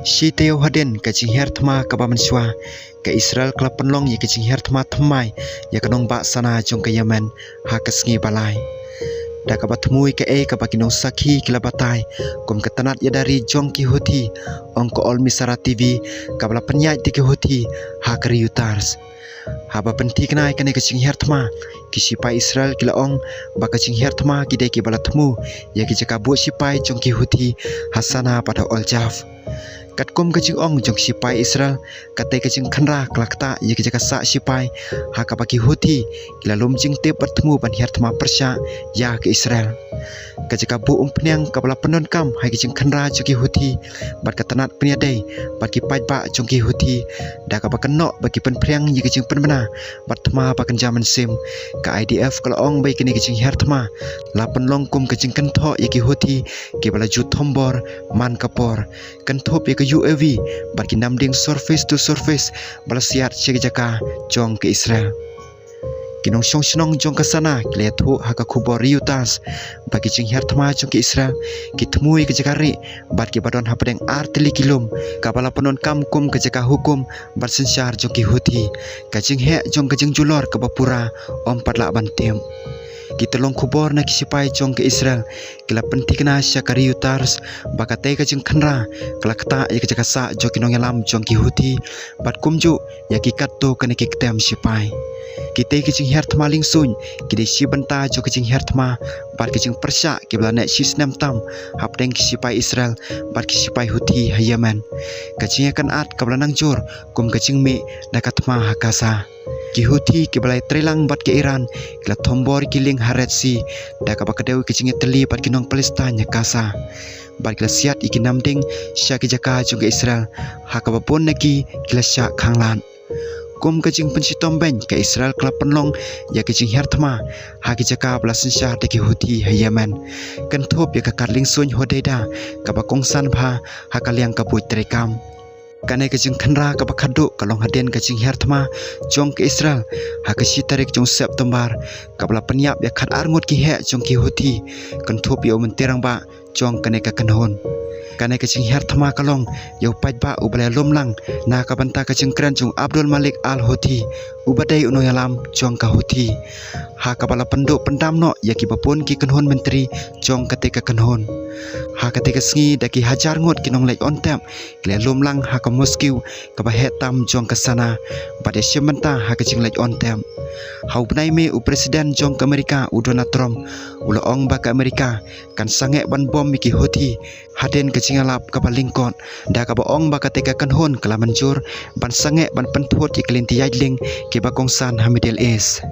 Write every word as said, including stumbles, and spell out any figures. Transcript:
Shi taïew hadien ka jinghiar thma kaba mynshuwa, ka Israel ka la pynlong ïa ka jinghiar thma thymmai ïa ka nongbah sana jong ka Yemen ha ka sngi ba lai. Da kaba thmu ïa kaei kaba ki nongsakhi ki la batai kum ka tnat ïada ri jong ki Houthi, ong ka Al Masirah T V kaba la pynïaid da ki Houthi ha ka ri Reuters. Haba pynthikna ïa kane ka jinghiar thma, ki sipai Israel ki la ong ba ka jinghiar thma ki dei kiba la thmu ïa ki jaka buh sipai jong ki Houthi ha Sanaa bad ha Al Jaf. Katkum ka jingong jong ki sipai Israel, katei ka jingkhynra ka la ktah ïa ki jaka sah sipai ha kaba ki Houthi ki la lum jingtip bad thmu ban hiar thma pyrshah ïa ka Israel. Ka jaka buh umphniang kaba la pyndonkam ha ki jingkhynra jong ki Houthi bad ka tnat pynïadei bad ki paidbah jong ki Houthi, da kaba kynnoh ba ki pynphriang ïa ki jingpynbna bad thma ba kynja mynsiem. Ka I D F ka la ong ba ïa kane ka jinghiar thma la pynlong kum ka jingkynthoh ïa ki Houthi kiba la ju thombor man ka por, kynthup ïa ka U A V bad ki namding surface to surface ba la siat sha ki jaka jong ka Israel. Ki nongshong shnong jong ka Sanaa ki la ïathuh ha ka khubor Reuters ba ki jinghiar thma jong ka Israel ki thmu ïa ka jaka rieh bad kiba don hapdeng ar tylli ki lum kaba la pyndonkam kum ka jaka hukum bad synshar jong ki Houthi. Ka jingheh jong ka jingjulor kaba pura ym pat lah ban tip. Ki tyllong khubor na ki sipai jong ka Israel ki la pynthikna sha ka Reuters ba katei ka jingkhynra ka la ktah ïa ka jaka sah jong ki nongïalam jong ki Houthi bad kumjuh ïa ki katto katne ki ktem sipai. Kitei ki jinghiar thma liengsuiñ ki dei shi bynta jong ki jinghiar thma bad ki jingpyrshah kiba la neh shi snem tam hapdeng ki sipai Israel bad ki sipai Houthi ha Yemen. Ka jingïakynad kaba la nang jur kum ka jingmih na ka thma ha Gaza. Ki Houthi kiba la ïatreilang bad ka Iran ki la thombor ïa ki lieng ha Red Sea, da kaba kdew ïa ka jingïatylli bad ki nong Palestine ha Gaza. Bad ki la siat ïa ki namding sha ki jaka jong ka Israel, ha kaba bun na ki ki la shah khanglad. Kum ka jingpynshitom beiñ, ka Israel ka la pynlong ïa ka jinghiar thma ha ki jaka ba la synshar da ki Houthi ha Yemen, kynthup ïa ka kad liengsuiñ Hodeidah kaba kongsan bha ha ka liang ka buit treikam. Kane ka jingkhynra kaba khatduh ka long hadien ka jinghiar thma jong ka Israel ha ka shi tarik jong September, kaba la pynïap ïa khatar ngut ki heh jong ki Houthi, kynthup ïa u myntri rangbah jong kane ka kynhun. Kane ka jinghiar thma ka long ïa u paidbah uba la ïalum lang na ka bynta ka jingkren jong Abdul Malik Al Houthi, uba dei u nongïalam jong ka Houthi, ha kaba la pynduh pyndam noh ïa kiba bun ki kynhun myntri jong katei ka kynhun. Ha katei ka sngi, da ki hajar ngut ki nongleit on tep ki la ïalum lang ha ka mosque kaba heh tam jong ka Sanaa, bad ïashim bynta ha ka jingleit on tep. Ha u bnai May, u President jong ka Amerika, u Donald Trump, u la ong ba ka Amerika kan sangeh ban bom ïa ki Houthi hadien ka jingïalap kaba lyngkot, da kaba ong ba katei ka kynhun ka la mynjur ban sangeh ban pynthut ïa ki lynti ïaid lieng kiba kongsan ha Middle East.